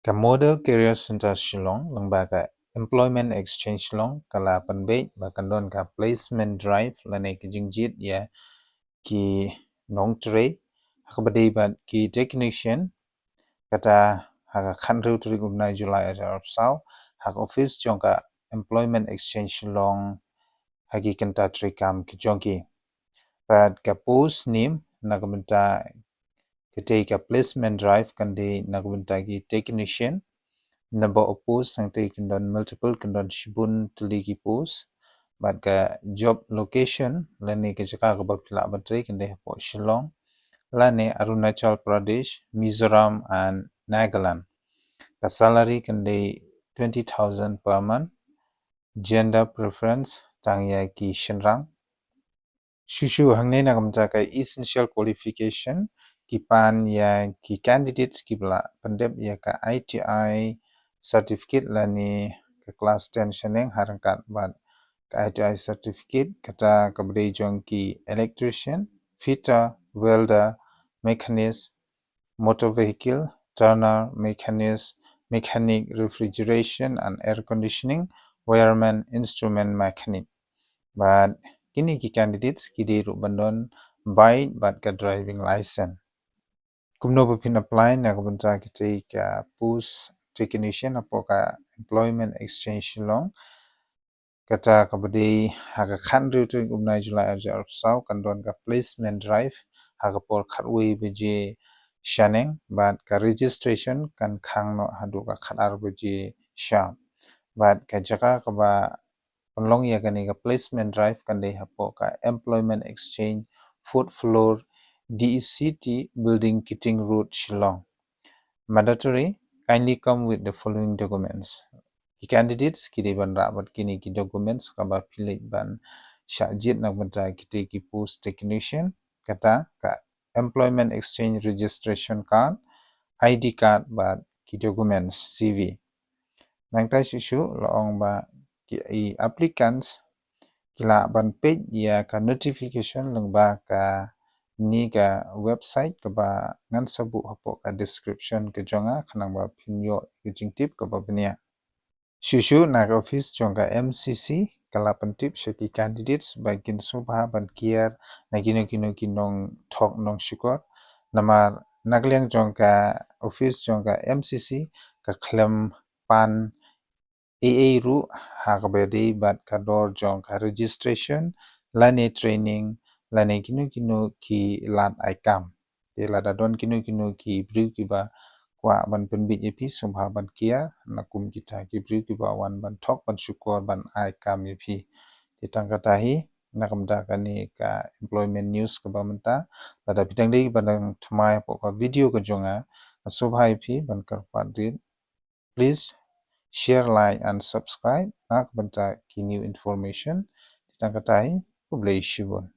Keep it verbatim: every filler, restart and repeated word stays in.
Ka Model Career Centre Shillong lyngba ka Employment Exchange Shillong ka la pynbeit ba kan don ka placement drive lane ka jingjied ïa ki nongtrei ha kaba dei bad ki technician, kata ha ka khathynriew tarik u bnai July arhajar arphew saw ha ka office jong ka Employment Exchange Shillong ha ki kynta treikam ki jong ki. Bad ka post nim na ka bynta katei ka placement drive kan dei na ka bynta ki technician. Number of post hangtei kan don multiple, kan don shibun tylli ki post. Bad ka job location lane ka jaka kaba phi lah ban trei kan dei hapoh Shillong lane Arunachal Pradesh, Mizoram and Nagaland. Ka salary kan dei twenty thousand per month. Gender preference tang ïa ki shynrang. Shuh shuh hangne na ka bynta ka essential qualification, ki pan ïa ki candidates kiba la pyndep ïa ka I T I certificate lane ka class ten shaneng ha ryngkat bad ka I T I certificate, kata kaba dei jong ki electrician, fitter, welder, machinist, motor vehicle, turner, machinist, mechanic, refrigeration and air conditioning, wireman, instrument mechanic. Bad kine ki candidates ki dei ruh ban don bike bad ka driving license. Kumno ba phin apply na ka bynta kitei ka post technician hapoh ka Employment Exchange Shillong. Kata kaba dei ha ka khathynriew tarik u bnai July arhajar arphew saw kan don ka placement drive ha ka por khatwei baje shaneng bad ka registration kan khang noh haduh ka khatar baje shah. Bad ka jaka kaba pynlong ïa kane ka placement drive kan dei hapoh ka Employment Exchange, fourth floor, D E C T building, Keating Road, Shillong. Mandatory, kindly come with the following documents. Ki candidates ki dei ban rah bad kine ki documents kaba phi leit ban shah jied na ka bynta kitei ki post technician, kata ka Employment Exchange registration card, I D card bad ki documents, C V. Nangta shuh shuh la ong ba ki applicants ki lah ban peit ïa ka notification lyngba kane ka website kaba ngan sa buh hapoh ka description ka jong nga khnang ba phin ïoh ka jingtip kaba bniah. Shuh shuh na ka office jong ka M C C ka la pyntip sha ki candidates ba kin sngewbha ban kiar na kino kino ki nongthok nongshukor. Namar na ka liang jong ka office jong ka M C C ka khlem pan ei ei ruh ha kaba dei bad ka dor jong ka registration lane training lane kino kino ki lad ai kam. Te lada don kino kino ki briew kiba kwah ban pynbit ïa phi, sngewbha ban kiar na kum kita ki briew kiba wan ban thok ban shukor ban ai kam ïa phi. Te tang kata hi na ka bynta kane ka employment news kaba mynta. Lada phi dang dei kiba dang thymmai hapoh ka video ka jong nga, nga sngewbha ïa phi ban kyrpad rit, please share, like and subscribe na ka bynta ki new information. Te tang kata hi, khublei shibun.